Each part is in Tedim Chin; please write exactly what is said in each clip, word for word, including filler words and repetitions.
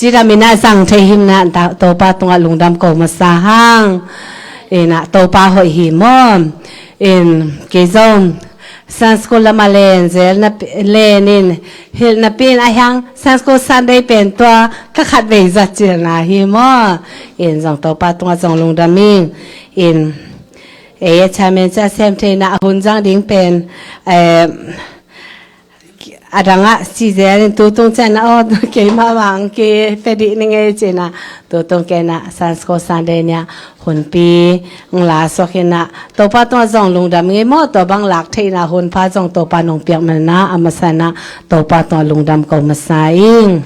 Cidam in ah zang thei hi in ah, Topa tungah lungdam ko masa hang. In ah Topa hoih hi maw. In kei zong Sunday school lamah len zel na pi-, len in hilh napi in a hiang Sunday school Sunday pen tua ka khatvei zat cilna hi maw. In zong Topa tungah zong lungdam ing. In ei a chairman cia sem thei in ah a hun zang ding pen, eh, a dangah ci zel in tutung cian a aw, keimah bang ki pia dih ni ngei ci in ah, tutung kei in ah Sunday school Sunday ni ah hunpi ng la suak in ah, Topa tungah zong lungdam ngei maw, tua bang lak thei in ah hunpha zong Topa nong piak man in ah, a masa in ah Topa tungah lungdam ko masa ing.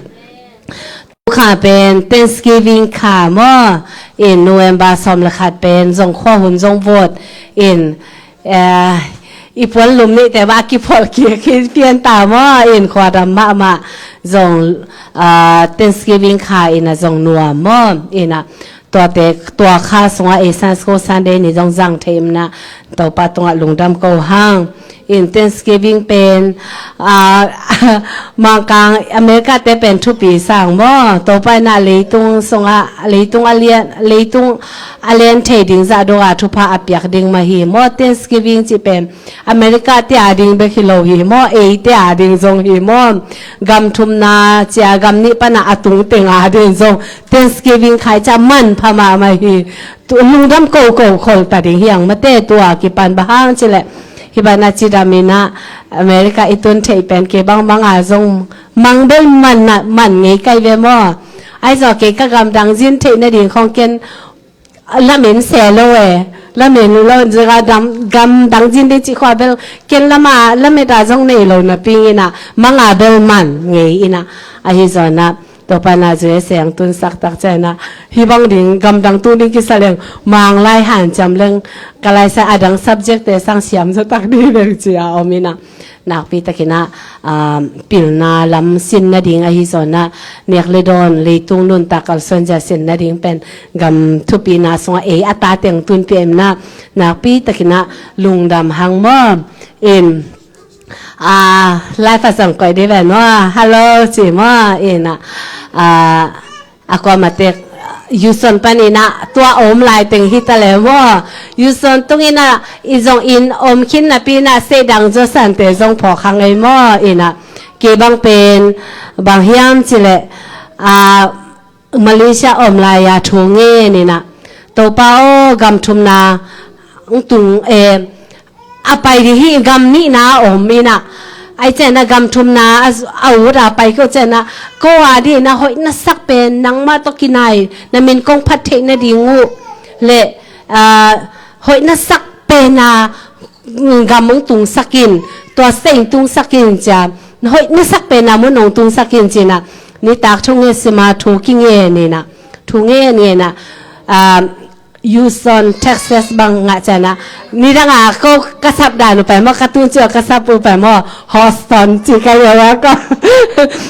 Kha pen Thanksgiving kha maw, in November sawm le khat pen zong khua hun zong vot in, eh, i puan lum nih te bah a kipholh kik hi pian ta maw, in khua dam mahmah zong, ah, Thanksgiving kha in ah zong nuam maw, in ah tuate, tua kha sungah ei Sunday school Sunday ni zong zang thei in ah Topa tungah lungdam ko hang. In Thanksgiving pen, ah, Mangkang America te pen thupi sang maw. Topa in ah leitung sungah, leitung a lian, leitung a lian thei ding zah dong a thupha a piak ding mah hi maw. Thanksgiving cih pen America te a ding bek hi lo hi maw. Ei te a ding zong hi maw. Gam thumna cia gam nih pan ah a tung teng a ding zong Thanksgiving khai cia manpha mahmah hi. Tu lungdam ko ko khol ta ding hi ang mate, tua kipan bang hang ci leh, hi ban ah cidam in ah America i tun theih pen kei bangbang a zong mang bel man ah, man ngei kai ve maw. Ahi zong kei ka gamdang zin theih nading khong ken lamen se lo e. Lamen lo zong a dam, gamdang zin ding cih khua bel ken lam ah lamet a zong nei lo napi in ah mang a bel man ngei in ah, ahi zong ah Topa in ah U S A hong tunsak tak ciang ah, hih bang ding gamdang tung ding kisa leng, Manglai hanciam leng, ka laisa a dang subject te sang siam zaw tak ding leng ci a om in ah, nakpi takin ah, ah, pilna lam sin nading ahi zong ah, nek le dawn leitung nuntak kalsuan zia sin nading pen gam thupina sungah ei a ta teng tun pia in ah, nakpi takin ah lungdam hang maw. In Ah, live a zong koih dih ven maw. Hello ci maw. In ah, ah, a kuamah tek Yuson pan in ah tua om lai teng hi ta le maw. Yuson tung in ah i zong in om khin napi in ah sei dang zaw sante zong phawk hang ei maw. In ah kei bang pen bang hiam ci leh, ah, Malaysia om lai a thu ngen in ah, Topa aw, gam thumna hong tung e, a pai dih hi, gam nihna a om in ah, ahi ciang ah gam thumna a, a ut a pai ko ciang ah, ko a dih in ah hoih na sak pen nangmah tawh kinai na min kong phat theih nading uh le, ah, hoih na sak pen a gam hong tungsak in, tua state hong tungsak in cia, hoih na sak pen a mun hong tungsak in ci in ah, nitak thunget sim a thu kingen in ah, thunget ngen ah, ah, Houston, Texas bang ngah ciang ah, nidang a ko ka sap dan uh pai maw, ka tun ciang ka sap uh pai maw, Houston ci ka hi a ko.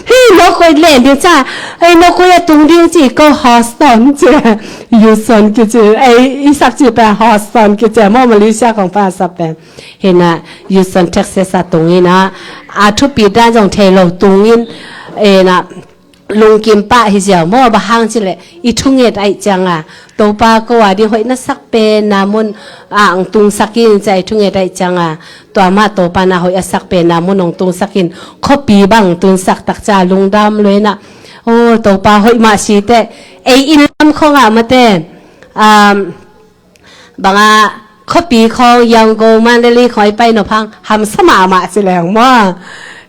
Hi, no koi len ding cia, ei, no koi a tung ding ci ko Houston ci, Houston kici, ei, i sap ci pai Houston kici maw, Malaysia kong pa sap pen. Hi in ah Houston, Texas a tung in ah, a thupi dan zong thei lo tung in, in ah lungkim pah hi ziau maw, bang hang ci leh i thunget aih ciang a, Topa ko a dih hoih na sak pen a mun a hong tungsak in cia i thunget aih ciang a, tua mah Topa in ah hoih a sak pen a mun hong tungsak in, khuapi bang tunsak tak cia lungdam lo in ah, oh, Topa hoih mah si teh, ei inn lam khong ah mate, um, bang ah khuapi khong Yangon, Mandalay khong i pai nop hang hamsa mahmah ci leng maw.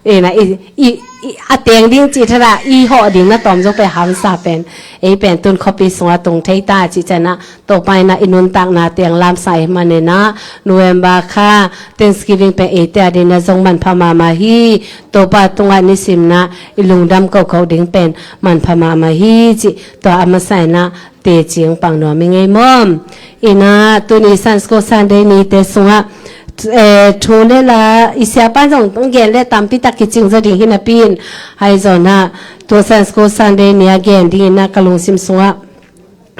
In ah i, i, i, a teng ding cih thadah i hawh ding na tawm zong pen hamsa pen, ei pen tun khuapi sungah tung thei ta cih ciang ah, Topa in ah i nuntakna teng lamsang ahih manin ah, November kha Thanksgiving pen eite a ding in ah zong manpha mahmah hi. Topa tungah nisim in ah i lungdam kokok ding pen manpha mahmah hi cih tua a masa in ah teci pang nuam i ngei maw. In ah tuni Sunday school Sunday nite sungah, eh, thu le la i siapa zong gen le tampi tak kicing zaw ding hi napi in, ahi zong ah tu Sunday school Sunday ni a gen ding in ah ka lungsim sungah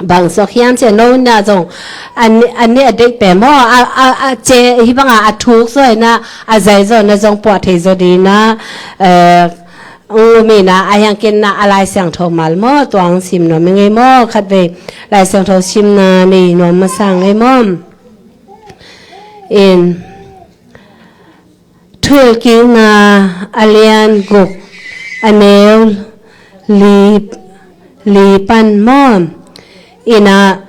bang suak hiam ci leh, no in ah zong a nih, a nih a deih pen maw, a, a, a ci hi bang a, a thuk zaw in ah, a zai zaw in ah zong puah thei zaw ding in ah, eh, Ong um ina, a hiang ken na a Lai Siangtho mal maw, tua ang sim nuam i ngei maw, khatvei Lai Siangtho simna nei nuam masa ngei maw. In, Thuhilhkikna a lian guk, a neu li, li pan maw. Ina,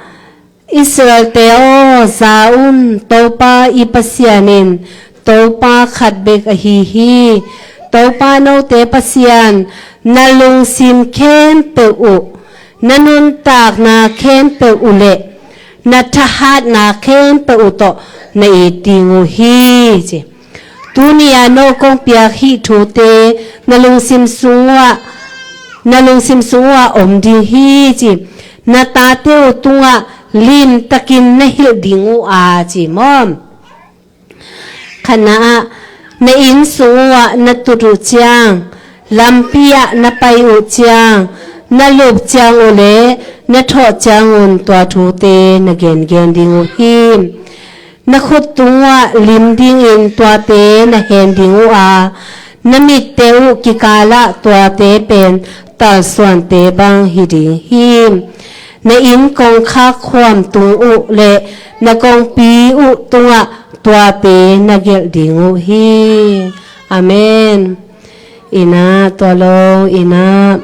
Israelte aw, za un, Topa i Pasian in Topa khat bek ahi hi. Topa note Pasian, na lungsim khempeuh uh, na nuntakna khempeuh uh le na thahatna khempeuh uh tawh na it ding uh hi, ci. Tuni-a no kong piak hih thute na lungsim sungah, na lungsim sungah om ding hi, ci. Na tate uh tungah limtakin na hilh ding uh a, ci maw. Khatna ah, na inn sung uhah na tut uh ciang, lampi ah na pai uh ciang, na lup ciang uh le na thawh ciangun tua thute na gengen ding uh hi. Na khut tungah lim dingin tuate na hen ding uh a, na mitte uh kikalah tuate pen talsuante bang hi ding hi. Na inn kongkhak khuam tung uh le na kongpi uh tungah tuate na gelh ding uh hi. Amen. Ina, tua lo, ina,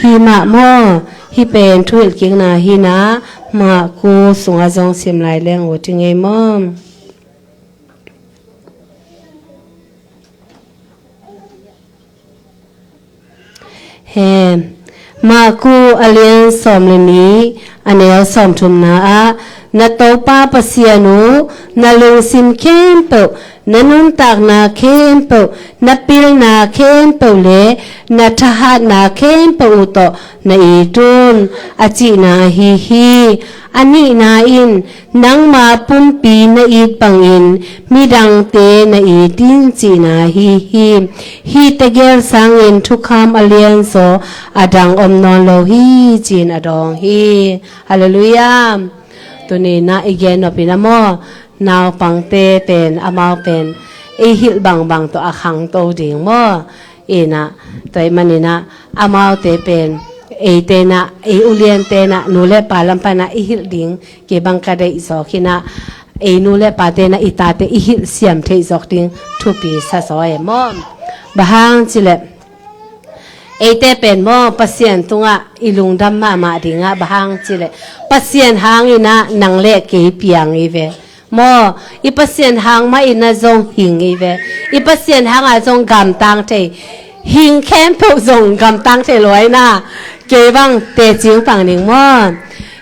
hi mah maw, hi pen thuhilhkikna hi ina, Marku sungah zong sim lai leng uh ti ngei maw. He, Marku a lian sawm le nih, a neu sawm thumna ah, na Topa Pasian uh, na lungsim khempeuh, na nuntakna khempeuh, na pilna khempeuh le na thahatna khempeuh uh tawh na it un, a cihna ahi hi. A nihna in, nangma pumpi na it bangin midangte na it in, cihna ahi hi. Hih tegel sangin thukham a lianzaw a dang om nawn lo hi, ci-in a dawng hi. Halleluiah. Tuni-in ah i gen nop in ah maw, naupangte pen, amau pen ei hilh bangbang tawh a khangto ding maw. Ina, tua ahih manin ah amaute pen eite in ah, ei uliante in ah, nu le pa lam pan ah i hilh ding kei bang ka deih zawk in ah, ei nu le pate in ah i tate i hilh siam theih zawk ding thupi sa zaw e maw. Bang hang cih leh, eite pen maw, Pasian tungah i lungdam mahmah ding ah, bang hang cih leh, Pasian hangin ah nang le kei piang i ve. Maw, i Pasian hang mah in ah zong hing i ve. I Pasian hang ah zong gamtang thei. Hing khempeuh zong gamtang thei lo in ah, kei bang teci pang ning maw.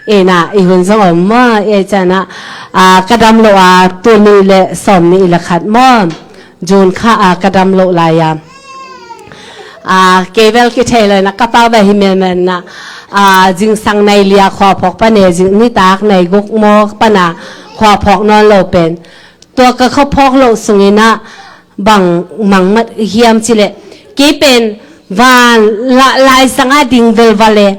Ina, i hun zong om maw, ei ciang ah, ah, ka dam loh a, tul nih le sawm nih le khat maw. June kha a ka dam loh lai a. Ah, kei bel kithei lo in ah, ka pau bel hi melmel in ah, ah, zingsang nai li a khua phawk pan e, zing nitak nai guk maw pan a khua phawk nawn lo pen. Tua ka khua phawk loh sungin ah bang mangmat hiam cih leh, kei pen van la-, laizang ah ding velval e.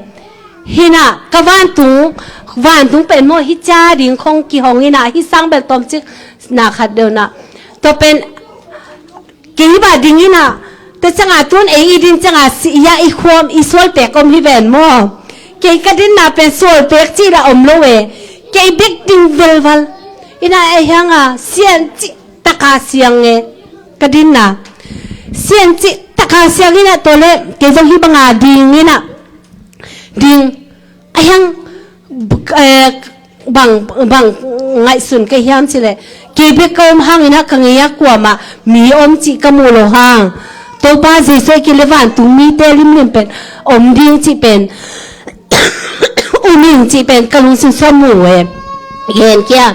Hi in ah ka vantung, vantung pen maw, hih cia ding khong kihong in ah, hih sang bel tawmcik na khat deuh in ah. Tua pen kei hih bang ding in ah, tua ciang a tun ei i din ciang a si-, i a i khuam i sual pek om hi ven maw. Kei ka dinna pen sual pek cih lah om lo e. Kei bek ding velval. In ah ei hang a sian cih taka siang e. Ka dinna sian cih taka siang in ah, tua leh kei zong hih bang a ding in ah. Ding, a hiang, eh, bang, bang ngaihsun ka hiam cih leh, kei bek ka om hangin ah ka ngei ah kuamah mi om cih ka muh loh hang. Topa Jesu a kileh vantung mite limlim pen om ding cih pen, um ing cih pen ka lungsim sung ah mu e. Gen kia.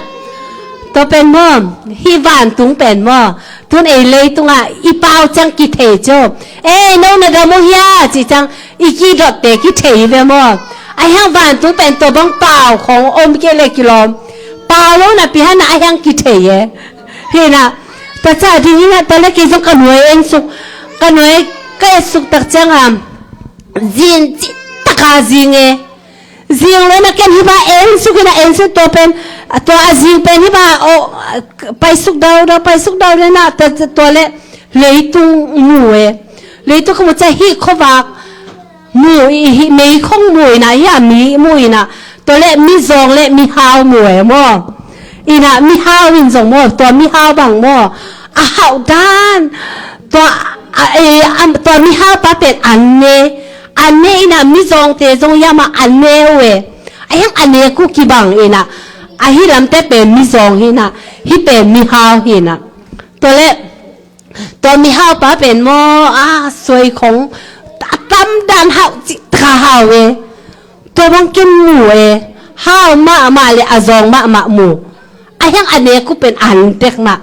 Tua pen maw, hih vantung pen maw, tun ei leitungah i pau ciang kithei cio. Ei, no na dam uh hia, ci ciang i kidotte kithei ve maw. A hiang vantung pen tua bang pau khong om kei leh kilawm. Pau lo napi hang ah a hiang kithei e. Hi in ah, tua ciang a ding in ah, tua leh kei zong ka nuai en suk, ka nuai ka et suk tak ciang a, zing cih taka zing e. Zing lo in ah ken hih bang en suk in ah, en suk tua pen, tua a zing pen hih bang, o, pai suk daudau, pai suk daudau in ah, tua, tua leh leitung mu e. Leitung khawm uh ciah hih khuavak mu i, hih mei khong mu inah, hih a mi mu inah, tua le mizawng le mihau mu e maw. Inah mihau in zong maw, tua mihau bang maw, a hauh dan, tua, a, e, a, tua mihau pa pen an ne, an ne inah mizawngte zong hiam ah an ne uh e. A hiang a nek uh kibang inah, a hih lamte pen mizawng hinah, hih pen mihau hinah. Tua le tua mihau pa pen maw, a suai khong a tam dan hauh cih taka hau e. Tua bang ken mu e, hau mahmah le a zawng mahmah mu. A hiang a nek uh pen an tek mah.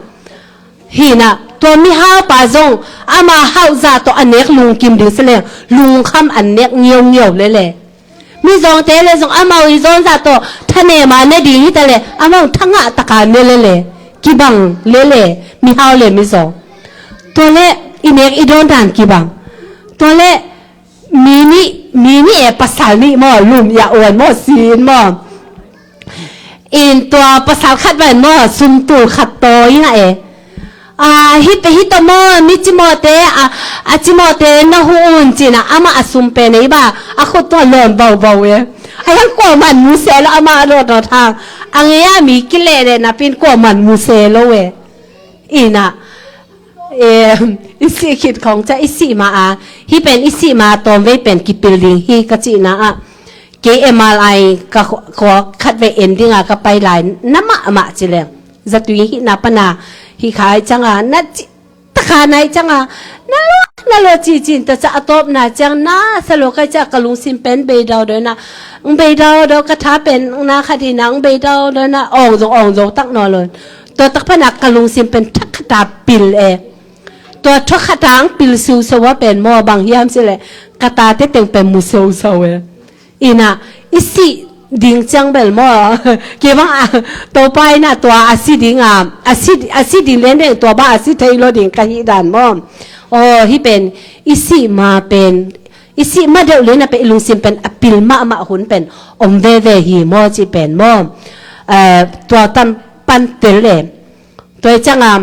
Hinah, tua mihau pa zong ama hauh zah tawh a nek lungkim ding si leng, lungkham an nek ngiaungiau lele. Mizawngte le zong amau i zawn zah tawh thanem a ne ding hita le, amau thangah taka ne lele, kibang lele, mihau le mizawng. Tua le i nek i dawn dan kibang. Tua le mi nih, mi nih e pasal nih maw, lum ia uan maw, sin maw. In tua pasal khat pen maw, sumtul khat tawi ngah e. A, hih pe hih tawh maw, mi cimawhte, a, a cimawhte na huh un cinah, amah a sum pen ei ba, a khut tawh lawn baubau e. A hiang kuaman mu se lo, amah a dawt dawt hang. A ngei a mi kileh leh napin kuaman mu se lo e. Inah, e, i sih khit khong ciah, i sih ma a, hih pen i sih ma tawmvei pen kipil ding hi ka cihna ah. Kei M R I ka khua, khua khat vei en dinga ka pai lai na mahmah ci leng. Zatui hihna pana hih kha ai cianga na ci, taka nai cianga na lo, na lo ci cin ta ca a tawpna ciang na sa lo kai cia ka lungsim pen beidau dona. Ng beidau do ka tha pen na khat hina ng beidau dona awng zong awng zong tak naw lo. Tua tak pana ka lungsim pen thak khata pil e. Tua thak khata ang pil siusiau a pen maw bang hiam ci le ka tate teng pen mu siusiau e. Inah, i sih ding ciang bel maw. Kei bang a, Topa inah tua a si ding a, a si, a si ding lendeng tua bang a si thei lo ding ka hih dan maw. Aw, hih pen, i sih ma pen, i sih ma deuh lena pen, i lungsim pen, a pil mahmah hun pen, om veve hi maw, ci pen maw. Eh, tua tan pan tel le. Tua i ciang a,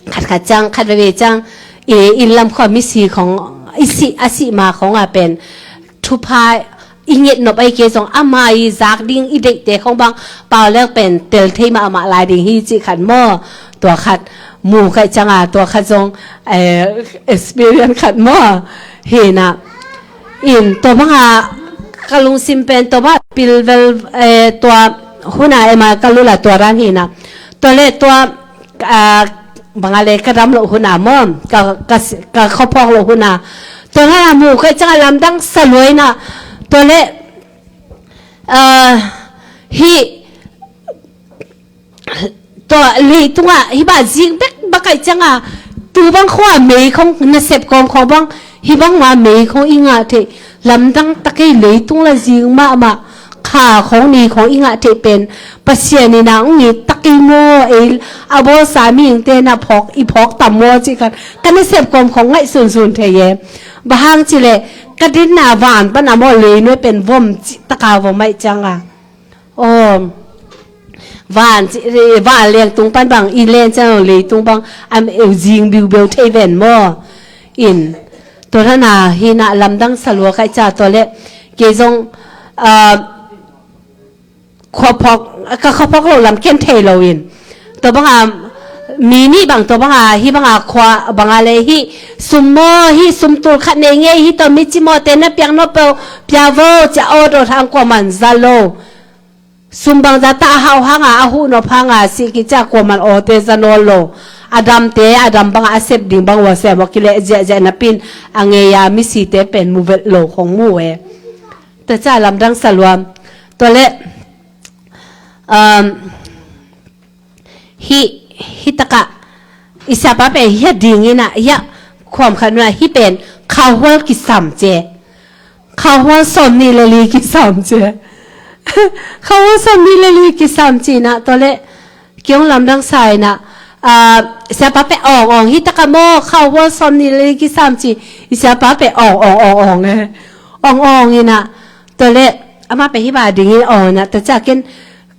khat khat ciang, khat veve ciang, i, i lam khua misi khong, i sih, a sih ma khong a pen, thupha i nget nop ai ke zong ama i zak ding i deihte khong bang pau leng pen tel thei mahmah lai ding hi cih khat maw. Tua khat mu kai cianga tua khat zong, eh, experience khat maw. Hinah in tua banga ka lungsim pen tua bang pilvel, eh, tua huna ema ka lula tua ran hinah. Tua le tua ah, banga le ka dam loh huna maw, ka, ka, ka khuaphawk loh huna. Tua hana mu kai cianga lamdang sa luaina. Tua le, ah, hi, tua leitunga, hi ba zing bek ba kai cianga, tu bang khua mei khong, nasep kawm khong bang, hi bang ma mei khong i ngah thei, lamdang takei leitung la zing mahmah, kha khong ni khong i ngah thei pen, Pasian in a ung i tak i maw ei, a bawlsa mihingte na phawk, i phawk tam maw cih khan, ka nasep kawm khong ngaih sunsun thei e. Bang hang cih leh, ka dinna van pan a maw lei nuai pen vom cih taka vom aih cianga. Aw, van cih, van lengtung pan bang, i len ciang leitung bang, am eu zing biubeu thei ven maw. In, tua hana, hina lamdang salua kaih ca tua leh, kei zong, ah, khuaphawk, ka khuaphawk lo lam ken thei lo in. Tua banga, mi nih bang tua banga, hi banga khua banga le hi sum maw, hi sum tul khat nei ngei, hi tua mi ci mawte na piak nop peuh, pia vo, cia aw dawt hang kua man za lo. Sum bang za ta a hauh hanga, a huh nop hanga, si ki cia kua man awte za naw lo. A damte, a dam banga a sep ding bang ua sem aw kileh ziahziah napin, a ngei a misite pen mu velh lo khong mu e. Tua ca lamdang saluam. Tua leh, um, hi, hi takah, i siapa pen hi a dingin ah, hi a khuam khat nua, hi pen, khauhual kisam ce. Khauhual sawm nih le li kisam ce. Khauhual sawm nih le li kisam ci nah, tua leh, Kiong lamdang sa inah, ah, siapa pe awng awng, hi taka maw, khauhual sawm nih le kisam ci, i siapa pe awng awng awng awng e. Awng awng inah, tua leh, ama pe hi ba dingin awng inah, tua ca ken,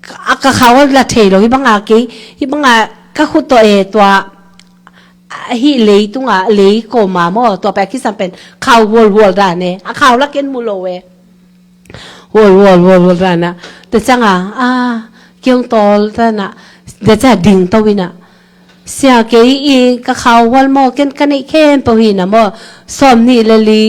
a ka khauhual la thei lo, hi banga kei, hi banga ka khut tawh e, tua, ahi leitung a lei kawma maw, tua pen a kisam pen khau hual hual dan e, a khau la ken mu lo e. Hual hual hual hual dan a, tua ciang a, a kiang tawl dan a, tua ciang a ding to in a, sia kei i ka khau hual maw, ken ka neih khempeuh hi na maw, sawm nih le li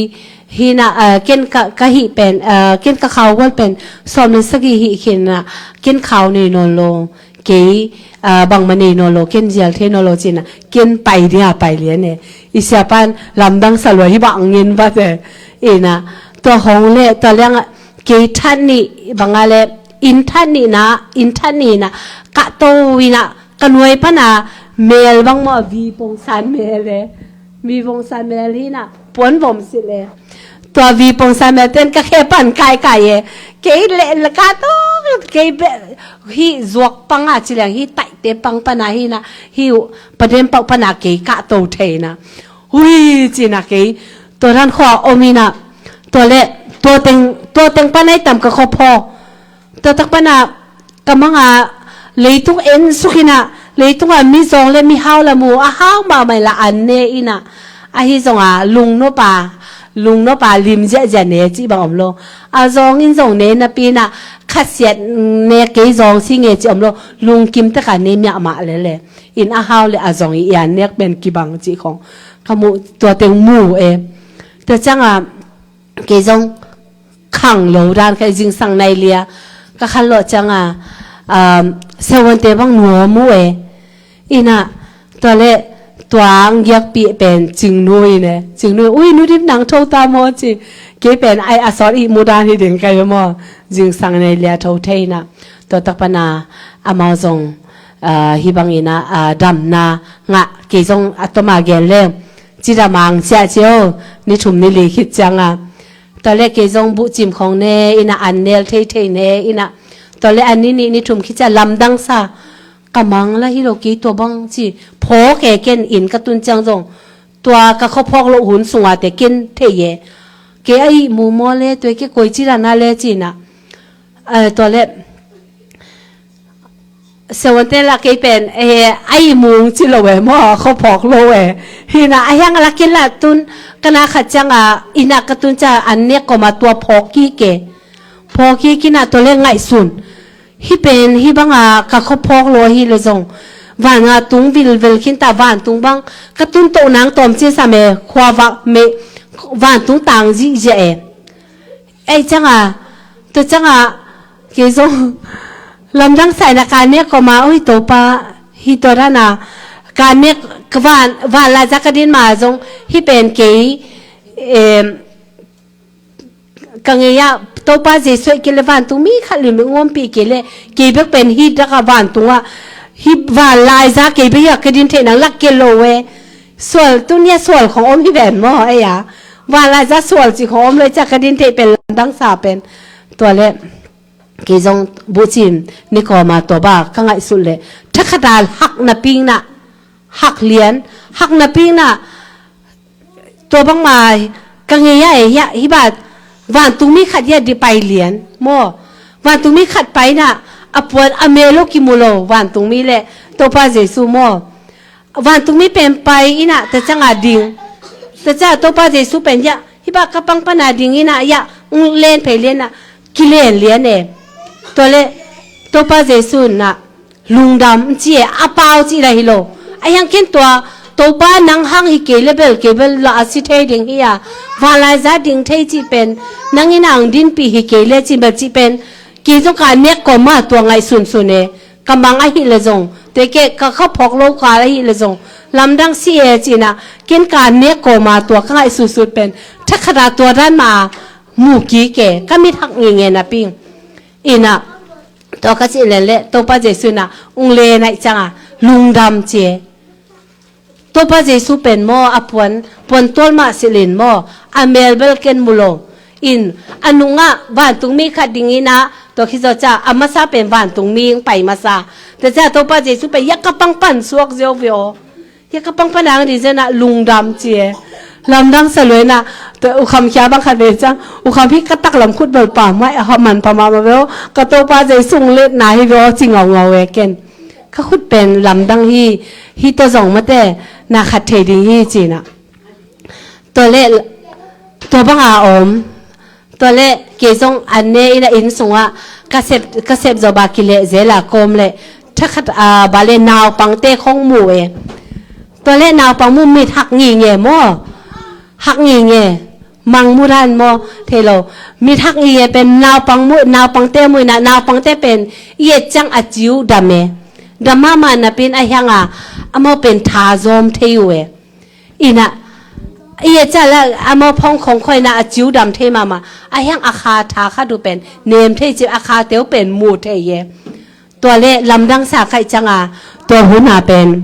hi na, a, ken ka, ka hih pen, a, ken ka khau hual pen sawm le sagih hi khin na, ken khau nei nawn lo, kei, a, bangmah nei nawn lo, ken zial thei nawn lo ci na, ken pai ding a pai lian e. I sia pan lamdang sa lua hi bang in vat e. Ina, tua hong le, tua liang a, kei that nih bang a le, inn that nih na, inn that nih na, ka to ina, ka nuai pan a mel bang maw, vi pongsan mel e. Vi pongsan mel hi na, puan vom si le. Tua vi pongsan mel ten ka khe pan kai kai e. Kei le, le ka to, kei be, hi zuak pang a ci liang, hi taite pang pan a hi na, hi u, pa den pau pan a kei ka to thei na. Hui, ci na kei, tua dan khua om ina, tua le, tua teng, tua teng pan a i tam ka khop ho. Tua tak pan a, ka mang a, leitung en suk ina, leitung a mi zong le mi hau la mu, a hau mahmah la an ne ina. Ahi zong a, lungnopa, lungnopa lim ziahziah ne ci bang om lo. A zong in zong ne napi na, khasiat ne kei zong si nge ci om lo, lungkim tak a ne miah mah le le. In a hau le a zong i an nek pen kibang ci khong. Ka mu, tua teng mu e. Tua ciang a, kei zong khang lo dan kha zingsang nai lia. Ka khan lo ciang a, um, sewante bang nuam mu e. Ina, tua le, tua ang giak pi pen cingnu in e. Cingnu, ui, nu dim nang tho ta maw ci. Kei pen ai a sawt i mu dan hi ding kai maw. Zingsang nai lia tho thei na. Tua tak pan a, amau zong, a, hi bang ina, a, damna ngah, kei zong a tom a gen le. Ci dam ang cia ci o, ni thum ni li khit ciang a. Tua le kei zong buh cim khong ne, ina an nel thei thei ne, ina. Tua le an ni nih ni thum khit ciang lamdang sa. Ka mang la hi lo kei tua bang ci. Phawk e ken in ka tun ciang zong. Tua ka khop phawk lo hun sung a te ken thei e. Kei a i mu maw le, tua kei koi ci dan a le ci na. A, tua le, sewante la kei pen, eh, a i mung ci lo e maw, khop phawk lo e. Hi na, a hiang la ken la tun, ka na khat ciang a, ina ka tun ciang an nek kawma tua phawk kik e. Phawk kik ina tua le ngaihsun. Hi pen, hi bang a ka khop phawk lo hi le zong. Van a tung vilvel khin ta vantung bang, ka tun to nang tawm ci sa me, khua va me, vantung tang zihziah e. Ei ciang a, tua ciang a, kei zong, lamdang sa ina ka nek kawma, ui Topa, hi tua dan a, ka nek, ka van, van la za ka din ma zong, hi pen kei, em, ka ngei a, Topa Jesu kei le vantung mi khat lim ngawm pi kei le, kei bek pen hi dak a vantung a, hi van lai za kei bek a ka din thei nang lak kei lo e, sual tun ya sual khong om hi ven maw, ei a, van lai za sual ci khong om lo i ciang ka din thei pen lamdang sa pen. Tua le, kei zong buh cim ni kawma tua ba, ka ngaihsut le, thakhat a hak na ping na, hak lian, hak na ping na, tua bang ma, ka ngei a e, hi a, hi ba, vantung mi khat hi a di pai lian, maw, vantung mi khat pai na, a puan a me lo ki mu lo, vantung mi le, Topa Jesu maw. Vantung mi pen pai ina, ta ciang a ding. Ta ciang a Topa Jesu pen ya, hi ba ka pang pan a ding ina ya, ung len phei lian a, ki len lian e. Tua le, Topa Jesu na, lungdam ci e, a pau ci la hi lo. A hiang ken tua, Topa nang hang hi kei le bel, kei bel la a si thei ding hi a. Van lai za ding thei ci pen, nang ina ang din pi hi kei le ci bel ci pen, kei zong ka nek kawma tua ngaihsun sun e. Ka mang a hi le zong, te ke ka khop phawk lo ka a hi le zong, lamdang si e ci na, ken ka nek kawma tua ka ngaihsun sun pen, thakhat a tua dan ma a, mu kik e, ka mit hak ngi nge na ping. Ina, tua ka ci le le, Topa Jesu na, ung le nai ciang a, lungdam ci e. Topa Jesu pen maw, a puan, puan tual mah silin maw, a mel bel ken mu lo. In, a nungah vantung mi khat ding ina, tua khi zaw ca, a masa pen vantung mi pai masa. Tua ca, Topa Jesu pen, ya ka pang pan suak zio vio. Ya ka pang pan ang di zena, lungdam ci e. Lamdang sa luai na, tua u kham khia bang khat ve cang, u kham hi ka tak lam khut bel pa, mai a ha man pa ma ma vio, ka Topa Jesu ung let na hi vio, ci ngau ngau e ken. Ka khut pen lamdang hi, hi ta zong mate, na khat thei ding hi cinah. Tua le tua banga om. Tua le kei zong an ne inah inn sungah ka sep, ka sep zawba kileh zela kawm le thakhat a ba le naupangte khong mu e. Tua le naupang mu mit hak ngi nge maw? Hak ngi nge. Mang mu dan maw? Thei lo. Mit hak ngi nge pen naupang mu, naupangte mu inah naupangte pen i et ciang a ciu dam e. Dam mahmah napin a hianga amau pen tha zawm thei uh e. Inah i et ciang la amau phong khong khuainah a ciu dam thei mahmah a hiang a kha tha khat uh pen nem thei ci a kha teu pen mu thei e. Tua le lamdang sa khaih cianga tua huna pen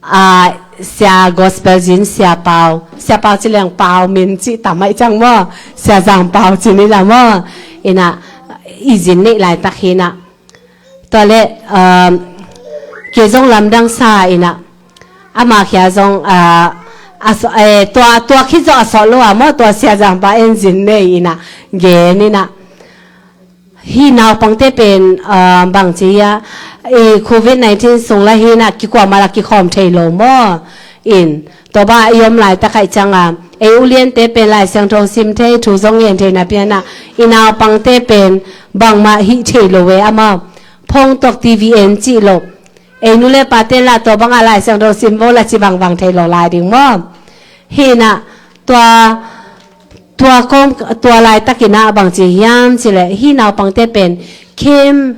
a sia gospel zin sia pau, sia pau ci leng pau min ci tamai cang maw? Sia zang pau ci ni la maw? Inah i zin neih laitak hinah. Tua le um, kei zong lamdang sa inah ama khia zong uh, a so, eh, tua, tua khit zong a sawh lo a maw? Tua sia zang pau en zin nei inah gen inah. Hi naupangte pen uh, bangci a i covid nineteen sung la hinah kikuamah la kikhawm thei lo maw? In tua ba i om laitak aih cianga ei uliante pen Lai Siangtho sim thei thu zong ngen thei napi inah i naupangte pen bangmah hih thei lo e amau. Phone tawh T V en cih lo. Ei nu le pate la tua banga Lai Siangtho sim bo la ci bangvang thei lo lai ding maw? Hinah tua tua kawm tua laitakinah bangci hiam cileh hi naupangte pen khem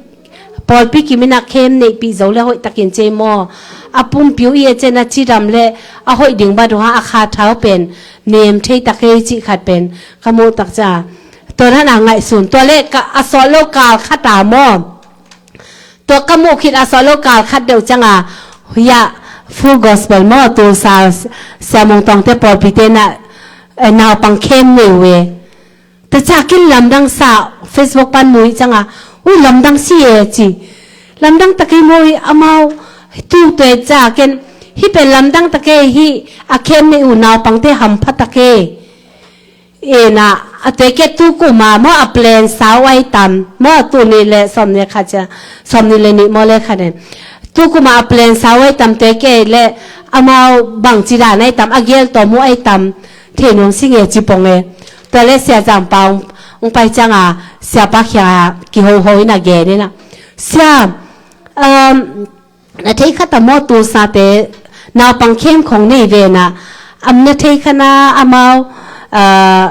pawlpi kiminah khem neihpih zo le hoih takin cei maw? A pumpi uh i a cena cidam le a hoih ding bat uh ha a kha thau pen nem thei takei cih khat pen ka muh takca. Tua hana ngaihsun tua le a sawh lo kal khata maw? Tua ka muh khit a sawh lo kal khat deuh cianga hiah Full Gospel maw Tulsa Sia Mung Tawngte pawlpite na naupang khem nei uh e. Tacakin lamdang sa Facebook pan muh hi cianga ui lamdang si e ci. Lamdang takei maw hi amau tu tuai cakin hi pen lamdang takei hi a khem nei uh naupangte hampha takei. Ina a tueke tukuma maw a plan sau ai tam maw tuni le sawmni khat cia sawmni le nih maw le khat e. Tukuma a plan sau ai tam tueke le amau bangci dan ai tam a gel tawh mu ai tam thei nuam si nge ci pong e. Tua le sia zangpa ung pai cianga siapa khia kihoho ina gen ina sia um, na thei khat a maw Tulsate naupang khem khong nei vena am na thei khana amau uh,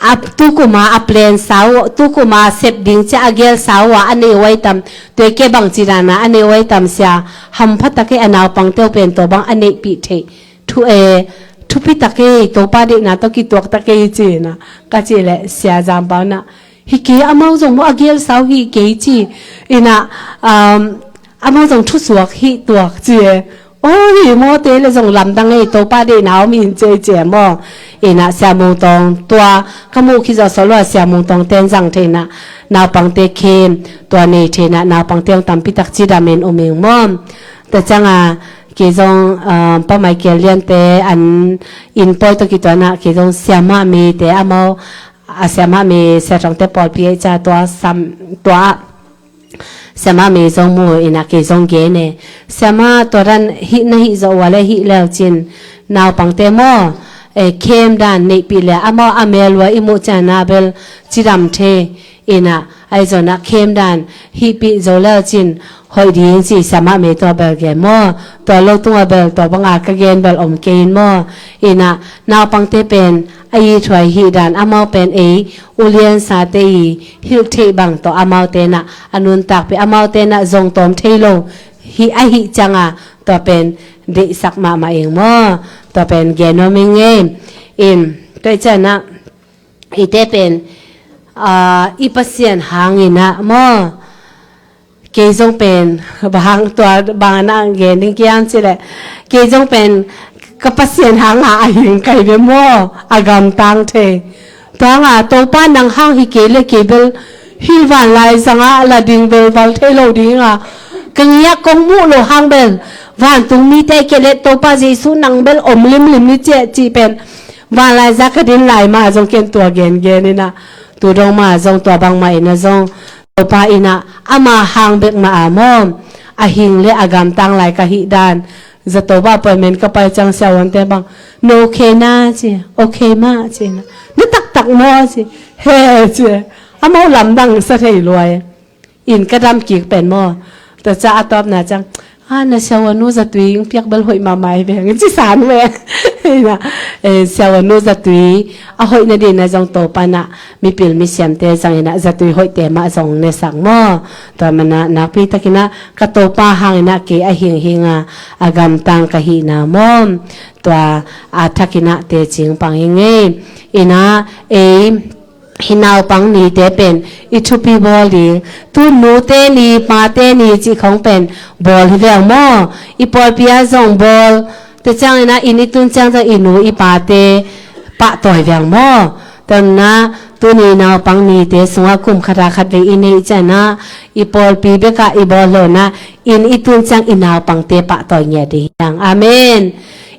a tukuma a plan sau tukuma sep ding cia a gel sau a a nei uai tam tueke bangci dana a nei uai tam sia hampha take a naupang teu pen tawh bang a neihpih thei thu e thupi take Topa deihna tawh kituak take hi cina ka ci le sia zangpa na hi kei amau zong maw a gel sau hi kei ci ina um, amau zong thusuak hi tuak ci e. O hi mawte le zong lamdang ei Topa deihna om in ci ei ci e maw? Ina Sia Mung Tawng tua ka muh khizawh sawh lua Sia Mung Tawng ten zang theina naupangte khem tua nei theina naupangte hong tampi tak ci damin um ing maw? Tua cianga kei zong uh, Pa Michael Liante an inn pawi tawh kituana kei zong siamah mite amau a siamah mi sia tawngte pawlpi ei ca tua sam tua siamah mi zong mu ina kei zong gen e siamah tua dan hih na hih zawh ua le hih leu cin naupangte maw e khem dan neihpih le amau a mel ua i muh ciana bel cidam the ina ai zona khem dan hihpih zo leu cin hoih ding ci siamah mi tua bel gen maw tua lo tunga bel tua banga ka gen bel om kei in maw ina naupangte pen a i thuai hih dan amau pen ei ulian sate i hilh theih bang tawh amaute na a nuntakpi amaute na zong tawm thei lo hi a hih cianga tua pen deihsak mahmah ing maw tua pen gen nuam ing ei in tua i ciana ite pen i Pasian hangina maw kei zong pen bang tua bang na gen ding kiam cile kei zong pen ka Pasian hanga a hing kai ve maw a gamtang thei tuanga Topa nang hang hi kei le kei bel hih vanlai zanga la ding bel val thei lo dinga ka ngiak kong muh lo hang bel vantung mite ke le Topa Jesu nang bel om limlim ni cia ci pen vanlai za ka din lai ma zong ken tua gen gen ina tu dong ma zong tua bang ma ina zong Topa ina ama hang bek ma a mawm a hing le a gamtang lai ka hih dan Zato bah appointment ka pai ciang siavuante bang, "No okay na?" ci. "Okay mah," ci na. "Na taktak maw?" ci. "He," ci. Amau lamdang sa thei luai. Inn ka dam kik pen maw. Tua ciang a tawpna ciang, "A, na siavuanu zatui hong piak bel hoih mahmah hi veng," ci san ve. Ina, eh, siavuanu zatui a hoih nading na zong Topa in ah mipil misiamte zang in ah zatui hoihte mah zong nesak maw. Tua manin ah nakpi takin ah ka Topa hangin ah kei a hinghinga a gamtang ka hihna maw. Tua a thakin ah tecing pang hi ngei. Ina, ei, hih naupang nite pen i thupi bawl ding. Tu nute ni, pate ni cih khong pen bawl hi veng maw. I pawlpi ah zong bawl. Tua ciangin ah inn i tun ciang zong i nu i pate pahtawi veng maw. Tua manin ah tuni naupang nite sungah kum khat ah khat vei i neih ciangin ah i pawlpi bekah i bawl lo in ah inn i tun ciang i naupangte pahtawi ngiat ding hi hang. Amen.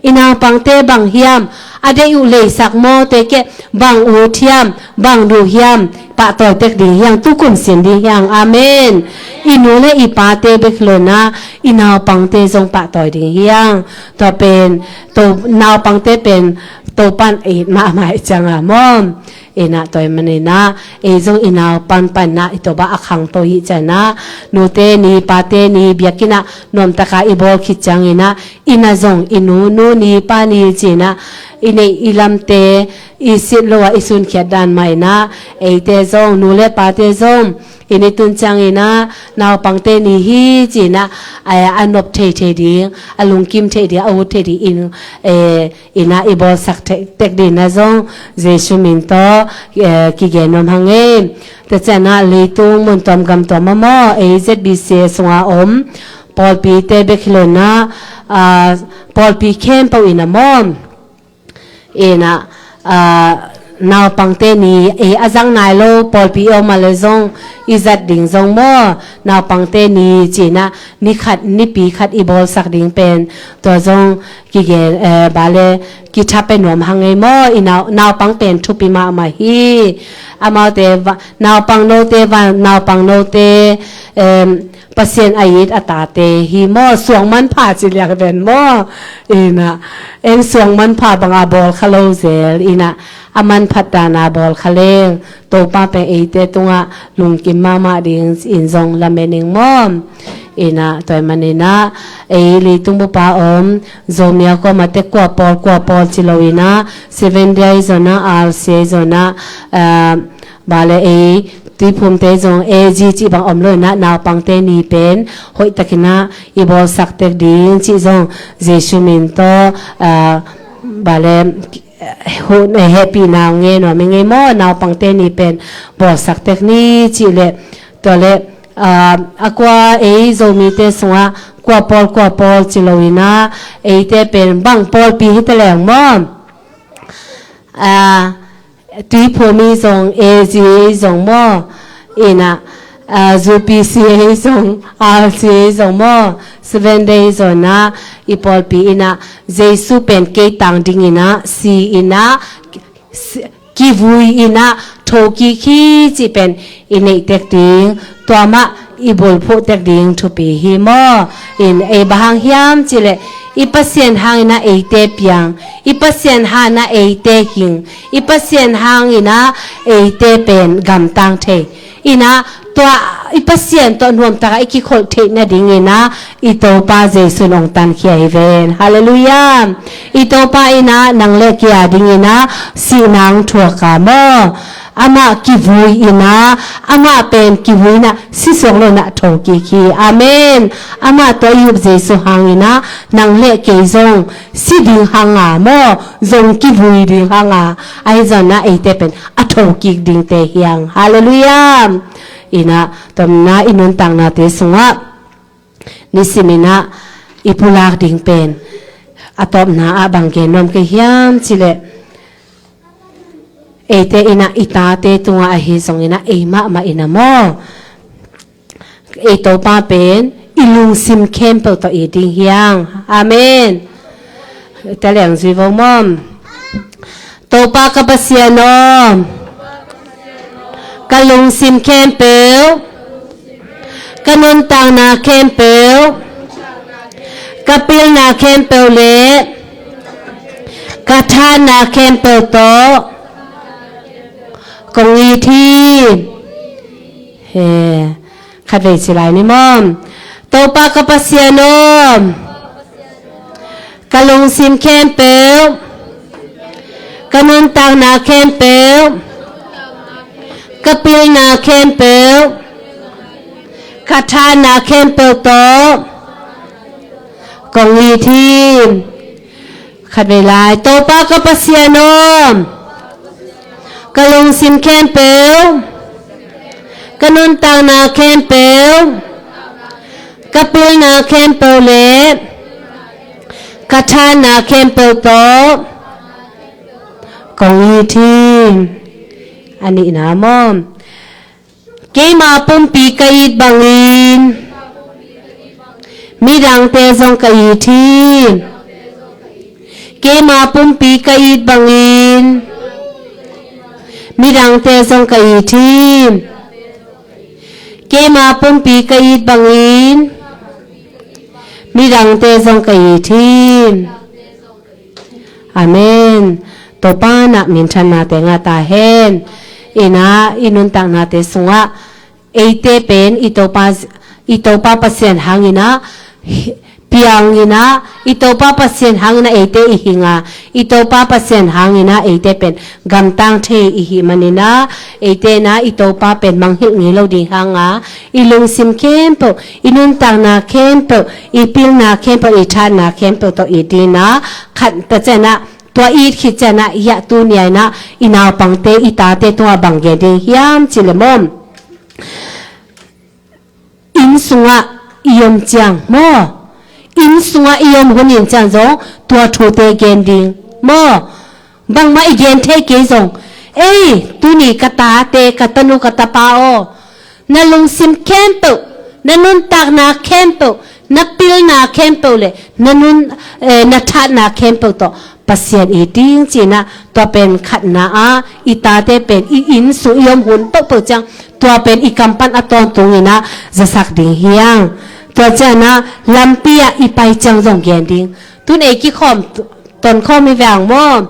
I naupangte bang hiam, a deih uh leisak maw, te keh bang ut hiam, bang duh hiam, pahtawi tek ding hi hang, tukum sin ding hi hang. Amen. I nu le i pate bek lo in ah i naupangte zong pahtawi ding hi hang. Tua pen, to, naupangte pen Topa in it mahmah hi ciang a maw. Ina, tua manin ah ei zong i naupan pan ah i Topa a khangto hi ciang ah, nute ni, pate ni, biakinn ah nuamtak a i bawl khit ciangin ah, inn ah zong i nu, nu ni, pa ni ci-in ah i neih i lamte i sit lo ah i sunkhiat dan mah in ah, eite zong, nu le pate zong inn i tun ciangin ah naupangte ni hi ci-in ah, a, a nop thei thei ding, a lungkim thei ding, a ut thei ding in, eh, ina i bawlsak tek ding na zong Jesu min tawh, eh, kigen nuam hang ei. Tua ciang ah leitung mun tuam gam tuam ah maw, ei Z B C sunga om pawlpite bek hi lo in ah, ah, pawlpi khempeuh in ah maw, ina, ah, naupangte ni, eh, a zang nai lo pawlpi i om a le zong i zat ding zong maw, naupangte ni ci-in ah ni khat, nipi khat i bawlsak ding pen, tua zong kigen, eh, bale, kitha pe nuam hang ei maw, i nau, naupang pen thupi mahmah hi. Amaute va, naupang note va, naupang note, em, Pasian a it a tate hi maw, suang manpha ci liak ven maw. Ina, en suang manpha bang a bawl kha lo zel, ina, a manphat dan a bawl kha leng, Topa pen eite tungah lungkim mahmah ding in zong lamen ing maw. Ina, tua manin ah ei leitung bup a om Zomi a kuamah te kua pawl, kua pawl ci lo in ah, Seven Day zong ah, R C A zong ah, ah, bale ei Tuiphumte zong A G cih bang om lo in ah, naupangte ni pen hoihtakin ah i bawlsak tek ding cih zong Jesu min tawh, ah, bale, hun, eh, hehpihna ngen nuam ing ei maw, naupangte ni pen bawlsak tek ni cih leh, tua leh, ah, a kua ei Zomite sungah kua pawl, kua pawl ci lo in ah, eite pen bang pawlpi hi ta leng maw. Ah, Tuiphum i zong, A G i zong maw, ina, ah, U P C a i zong, R C a i zong maw, Seven Day zong ah, i pawlpi in ah, Jesu pen kei tang ding in ah, si in ah, si, kivui in ah, thokik hi cih pen i neih tek ding, tua mah i bulphuh tek ding thupi hi maw. In ei bang hang hiam cih leh, i Pasian hangin ah eite piang, i Pasian hangin ah eite hing, i Pasian hangin ah eite pen gamtang thei. In ah tua i Pasian tawh nuamtak a i kikholh theih nadingin ah i Topa Jesu in hong tankhia hi ven. Halleluiah. I Topa in ah nang le kei a dingin ah sihna hong thuak a maw. Amah kivui in ah, amah pen kivui in ah, si suak lo in ah thokik hi. Amen. Amah tua i up Jesu hangin ah, nang le kei zong si ding hang a maw, zong kivui ding hang a, ahi zong ah eite pen a thokik dingte hi hang. Halleluiah. In ah, tua manin ah i nuntaknate sungah nisim in ah i pulak ding pen, a tawpna ah bang gen nuam ka hiam cih leh, eite in ah i tate tungah ahi zongin ah ei mahmah in ah maw, ei Topa pen i lungsim khempeuh tawh it ding hi hang. Amen. Tua leng zui vo maw. Topa ka Pasian aw, ka lungsim khempeuh, ka nuntakna khempeuh, Ka pilna khempeuh le ka thatna khempeuh tawh kong it hi. He, khatvei ci lai ni maw. Topa ka Pasian aw, ka lungsim khempeuh, ka nuntakna khempeuh, ka pilna khempeuh, ka thatna khempeuh tawh kong it hi. Khatvei lai. Topa ka Pasian aw, ka lungsim khempeuh, ka nuntakna khempeuh, ka pilna khempeuh le ka thatna khempeuh tawh kong it hi. A nihna maw. Keima pumpi ka it bangin midangte zong ka it hi. Keima pumpi ka it bangin midangte zong ka it hi. Keima pumpi ka it bangin midangte zong ka it hi. Amen. Topa na minthanna te ngah ta hen. Ina i nuntaknate sungah eite pen i Topa, i Topa Pasian hangina piangina, i Topa Pasian hangina eite i hinga, i Topa Pasian hangina eite pen gamtang thei i hi manina, eite na i Topa pen manghilh ngei lo ding hanga, i lungsim khempeuh, i nuntakna khempeuh, i pilna khempeuh, i thatna khempeuh tawh i dina khat ta ciana, tua it khit ciana, hiah tuni aina i naupangte, i tate tunga bang gen ding hiam ci le maw. Inn sungah i om ciang maw, inn sungah i om hunin ciang zong tua thute gen ding maw. Bangmah i gen thei kei zong, ei, tuni ka tate, ka tanu, ka tapa aw, na lungsim khempeuh, na nuntakna khempeuh, na pilna khempeuh le na nun, eh, na thatna khempeuh tawh Pasian i ding cina, tua pen khatna a, i tate pen i inn sung i om hun peuhpeuh ciang tua pen i kam pan a tawntungina zasak ding hiang. Tua ciana lampi ah i pai ciang zong gen ding. Tun ei kikhawm tonkhawm i veng maw.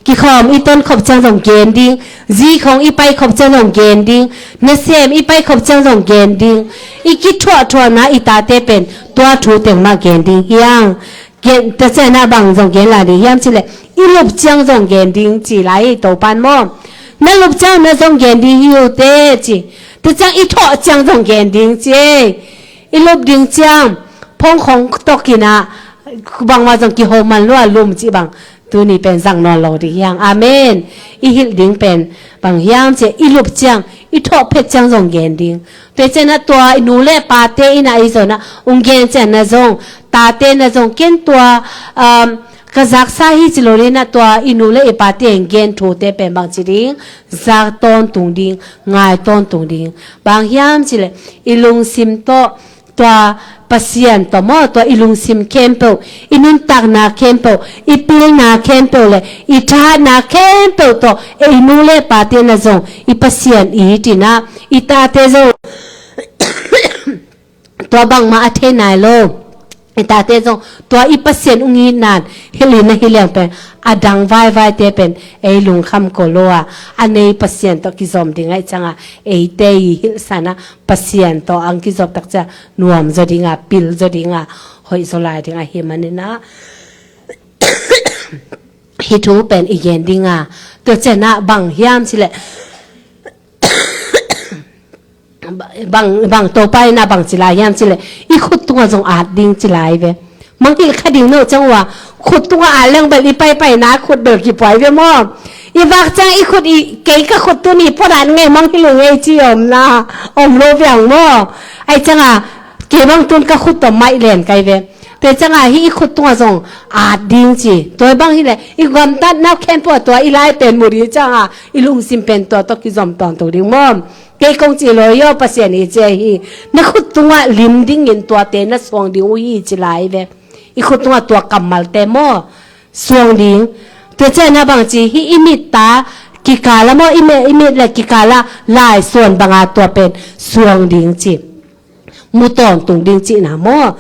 Kikhawm i tonkhop ciang zong gen ding. Zikhong i paikhop ciang zong gen ding. Nasem i paikhop ciang zong gen ding. I kithuahthuahna i tate pen tua thu teng mah gen ding hiang. Gen, ta ciana bang zong gen lai ding hiam cileh, i lup ciang zong gen ding ci lai hi Topan maw. Na lup ciang na zong gen ding hi uh te ci. Ta ciang i thawh ciang zong gen ding ci. I lup ding ciang phongkhong tokina bangmah zong kiho man lua lum ci bang. Tuni pen zang nawn lo ding hiang. Amen. I hilh ding pen bang hiam ci, i lup ciang, i thawh phet ciang zong gen ding. Tua ciana tua i nu le pate ina i zona ung gen ciana zong, tate na zong ken tua, um, ka zaksa hi ci lo le na tua i nu le i pate in gen thute pen bang ci ding, zak tawntung ding, ngai tawntung ding. Bang hiam cileh, i lungsim tawh, tua Pasian tawh maw, tua i lungsim khempeuh, i nuntakna khempeuh, i pilna khempeuh le i thatna khempeuh tawh, e i nu le pate na zong i Pasian i tina, i tate zong tua bangmah a thei nai lo. I tate zong tua i Pasian ung i nan hilh i na hi liang pen a dang vaivaite pen ei lungkham ko lo a, a nei Pasian tawh kizom ding ahi cianga, eite i hilhsana Pasian tawh ang kizop takcia nuam zaw dinga, pil zaw dinga, hoih zaw lai dinga hi manina. Hi thu pen i gen dinga, tua ciana bang hiam cileh, bang, bang Topa ina bang ci lai hiam cileh, i khut tunga zong at ding ci lai ve. Mangkil kha ding no ciang ua, khut tunga at leng bel i paipaina khut bel kipuai ve maw. I vak ciang i khut i, kei ka khut tuni pawdat ngei mangkil uh ngei ci omna, om lo viang maw. Ai cianga, kei bang tun ka khut tawh maih len kai ve. Te cianga hi i khut tunga zong at ding ci. Tua bang hileh, i gamtat nau khempeuh tua i lai pen mu ding cianga, i lungsim pen tua tawh kizom tawntung ding maw. Kei kong ci lo yo Pasian i cia hi. Na khut tunga lim dingin tuate na suang ding uh hi ci lai ve. I khut tunga tua kammalte maw. Suang ding. Tua ciana bang ci hi i mit ta kikala maw, i mit, i mit le kikala lai suan banga tua pen suang ding ci. Mu tawntung ding cina maw.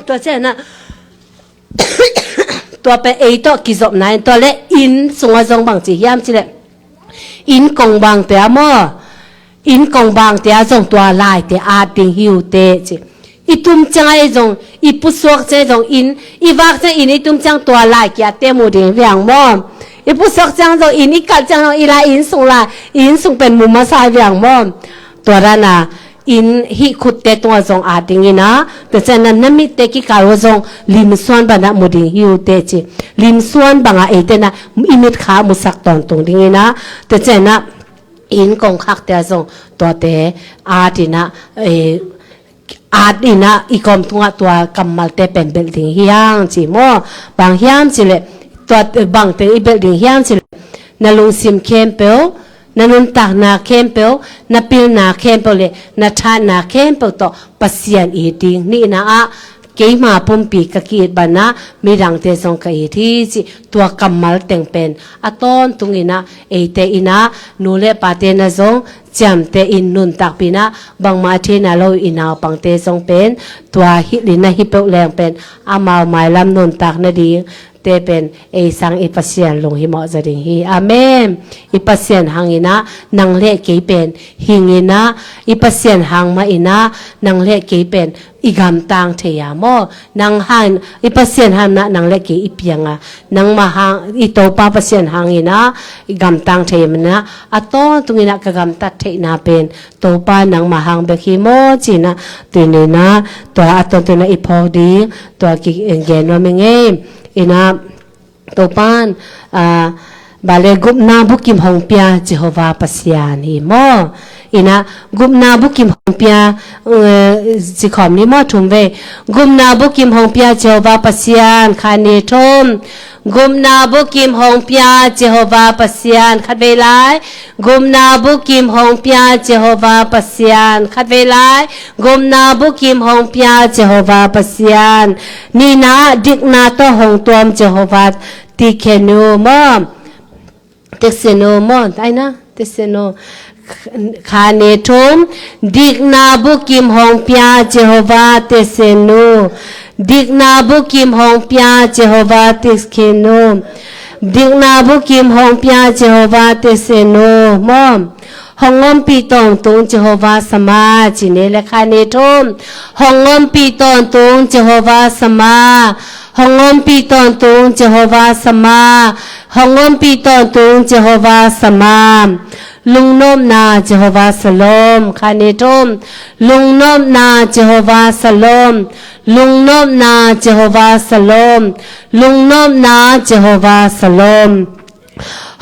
Tua ciangin ah tua pen ei tawh kizopna in tua le inn sungah zong bang ci hiam cih leh inn kong bangte ah maw, inn kong bangte ah zong tua laite at ding hi uh teh ci. I tum ciangah ei zong, i pusuak ciangah zong inn, i vak ciangah inn i tum ciang tua lai kiatte mu ding viang maw. I pusuak ciang zong inn, i kalh ciang zong i lai inn sung lai, inn sung pen mu masa viang maw. Tua dana inn hih khutte tungah zong at dingin ah, tua ciangin ah na mitte kikal uh zong limsuan bangah mu ding hi uh teh ci. Limsuan bangah eite na i mitkha musak tawntung dingin ah, tua ciangin ah inn kongkhakte ah zong tuate at in ah, eh, at in ah i kawm tungah tua kammalte pen belh ding hi hang ci maw. Bang hiam cih leh tua bangteng i belh ding hiam cih leh na lungsim khempeuh, na nuntakna khempeuh, na pilna khempeuh le na thatna khempeuh tawh Pasian it ding. Nihna ah keima pumpi ka ki-it banah midangte zong ka it hi cih tua kammal teng pen a tawntungin ah eite in ah nu le pate na zong ciamteh in nuntakpih in ah bangmah a theihna lo i naupangte zong pen tua hilh in ah hih peuh leng pen amau mailam nuntak nading te pen ei sang i Pasian lunghimawh zaw ding hi. Amen. I Pasian hangin ah nang le kei pen hingin ah, i Pasian hang mah in ah nang le kei pen i gamtang thei a maw. Nang hang, i Pasian hang in ah nang le kei i piang a, nangmah hang, i Topa Pasian hangin ah i gamtang thei a, manin ah a tawntungin ah ka gamtat theihna pen Topa nangmah hang bek hi maw ci-in ah tuni in ah tua a tawntungin ah i phawk ding tua kigen nuam ing ei. In ah Topan, ah, bale gupna bukim hong pia Jehovah Pasian hi maw. In ah gupna bukim hong pia, eh, ci khawm ni maw, thum vei. Gupna bukim hong pia Jehovah Pasian, khat ni thum. Gupna bukim hong pia Jehovah Pasian, khat vei lai. Gupna bukim hong pia Jehovah Pasian, khat vei lai. Gupna bukim hong pia Jehovah Pasian. Nihna ah dikna tawh hong tuam Jehovah Tsidkenu maw. Tsidkenu maw. Ai na, Tsidkenu. Khat ni thum. Dikna bukim hong pia Jehovah Tsidkenu. Dikna bukim hong pia Jehovah Tsidkenu. Dikna bukim hong pia Jehovah Tsidkenu maw. Hong ompih tawntung Jehovah Sama, ci ni le, khat ni thum. Hong ompih tawntung Jehovah Sama. Hong ompih tawntung Jehovah Sama. Hong ompih tawntung Jehovah Sama. Lungnopna Jehovah Shalom, khat ni thum. Lungnopna Jehovah Shalom. Lungnopna Jehovah Shalom. Lungnopna Jehovah Shalom.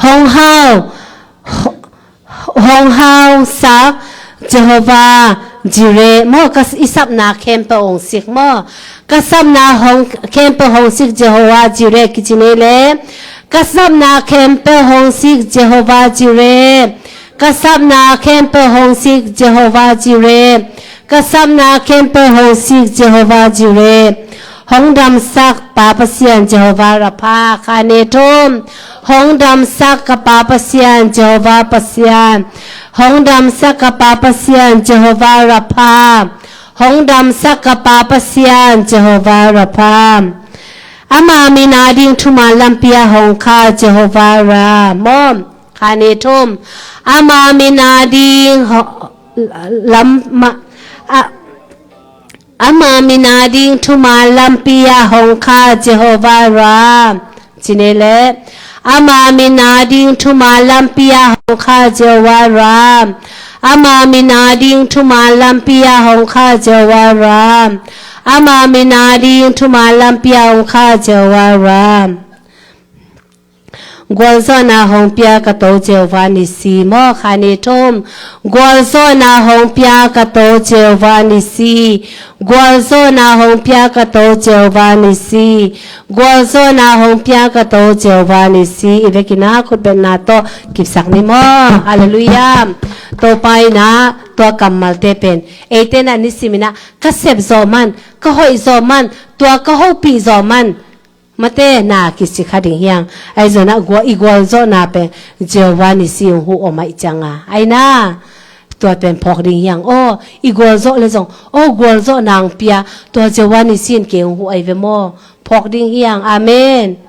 Hong hau, hong hausak Jehovah Jireh maw. Ka i sapna khempeuh hong sik maw. Ka sapna hong khempeuh hong sik Jehovah Jireh kici ni le. Ka sapna khempeuh hong sik Jehovah Jireh. Ka sapna khempeuh hong sik Jehovah Jireh. Ka sapna khempeuh hong sik Jehovah Jireh. Hong damsak Pa Pasian Jehovah Rapha, khat ni thum. Hong damsak ka Pa Pasian Jehovah Pasian. Hong damsak ka Pa Pasian Jehovah Rapha. Hong damsak ka Pa Pasian Jehovah Rapha. Ama min ading thuman lampi ah hong khal Jehovah Ra maw. Khat ni thum. Ama min ading ho-, lam, ma, a, Ama min ading thuman lampi ah hong khal Jehovah Ra, ci ni le. Ama min ading thuman lampi ah hong khal Jehovah Ra. Ama min ading thuman lampi ah hong khal Jehovah Ra. Ama min ading thuman lampi ah hong khal Jehovah Ra. Gualzawhna hong pia ka To Jehovah Nissi maw, khat ni thum. Gualzawhna hong pia ka To Jehovah Nissi. Gualzawhna hong pia ka To Jehovah Nissi. Gualzawhna hong pia ka To Jehovah Nissi. I vekin ah khutbetna tawh kipsak ni maw. Halleluiah. Topa in ah tua kammalte pen eite in ah nisim in ah ka sep zawh man, ka hoih zawh man, tua ka hopih zawh man. Mate na kici kha ding hiang. Ahi zongin ah gua-, i gualzawhna pen Jehovah Nissi hong huh om ahih ciangin. Ai na. Tua pen phawk ding hiang. Aw, i gualzawh le zong, aw, gualzawh nang pia, tua Jehovah Nissi in kei hong huh ahi ve maw. Phawk ding hiang. Amen.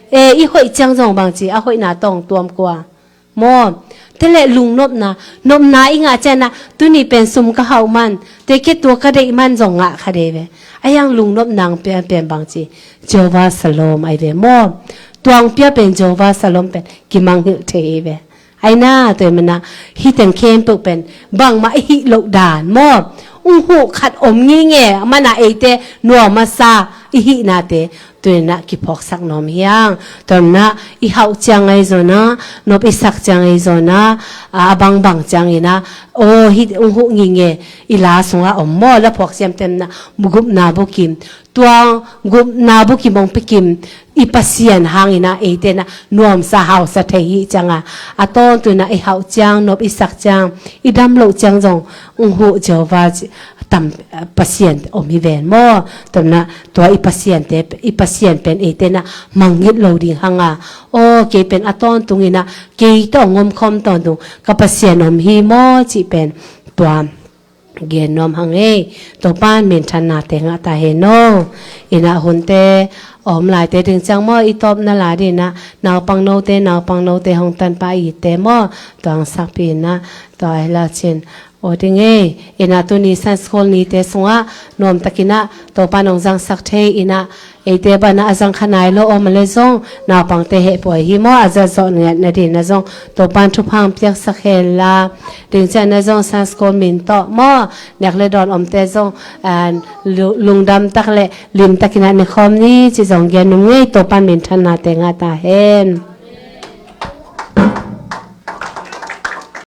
E, i hoih ciang zong bangci, a hoihna tawh tuam kua. Maw, te le lungnopna, nopna i ngah ciangin ah, tuni pen sum ka hauh man, te ke tua ka deih man zong ngah kha dei ve. A hiang lungnopna hong pia pen bangci, Jehovah Shalom ahi ve maw. Tua hong pia pen Jehovah Shalom pen, kimanghilh thei hi ve. Ahi na, tua hi manin ah, hih teng khempeuh pen, bangmah i hih loh dan maw. Hong huh khat om nginge, a man ah eite, nuam a sa, i hihnate, tu-in ah kiphawksak nuam hiang. Tua hi manin ah i hauh ciang ahi zongin ah, nop i sak ciang ahi zongin ah, a, a bangbang ciangin ah, aw, hih hong huh nginge, i la sungah om maw, la phawk siamte hi manin ah, gupna bukim. Tua gupna bukim hong piakim, i Pasian hangin ah, eite in ah, nuamsa hausa thei hi ciang a. A tawntung in ah, i hauh ciang, nop i sak ciang, i dam loh ciang zong, hong huh Jehovah ci, tam, Pasian om hi ven maw. Tua hi manin ah, tua i Pasiante, i Pasian pen eite in ah, mangngilh lo ding hang a. Aw, kei pen a tawntungin ah, kei tawh hong omkhawm tawntung, ka Pasian om hi maw, cih pen, tua gen nuam hang ei. Topa'n minthannate ngah ta hen aw. In ah hunte, a om laite ding ciang maw, i tawpna la dingin ah, naupang note, naupang note hong tanpah itte maw, tua hong sakpih in ah, tua hi la cin. Aw ding ei, in ah tuni Sunday School nite sungah, nuamtakin ah, Topa'n hong zangsak thei in ah, eite banah a zang kha nai lo om a le zong, naupangte heh pua hi maw, a zat zawh ngiat nadingin ah zong, Topa'n thupha hong piaksak hen la, ding ciangin ah zong Sunday School min tawh maw, nek le dawn omte zong, ah, lu-, lungdam tak le, limtakin ah ne khawm ni, cih zong gen nuam ing ei, Topa'n minthannate ngah ta hen.